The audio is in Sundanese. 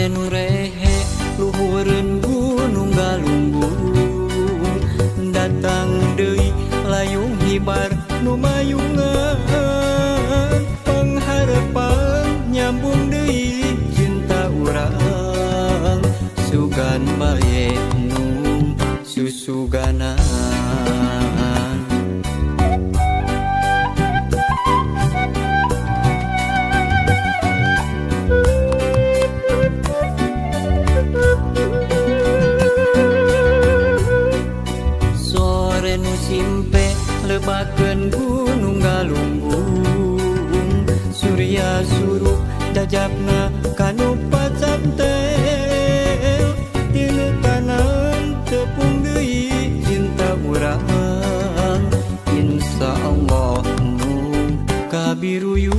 Sore nu rehe luhureun gunung galunggung datang deui layung hibar nu mayungan pangharepan nyambung deui cinta urang sugan bae nu susuganan. Sore nu simpe lebakeun gunung galunggung surya surup jajapna kanu pacantel tina tanan tepung deui cinta urang insyaallah nu kabiruyunan.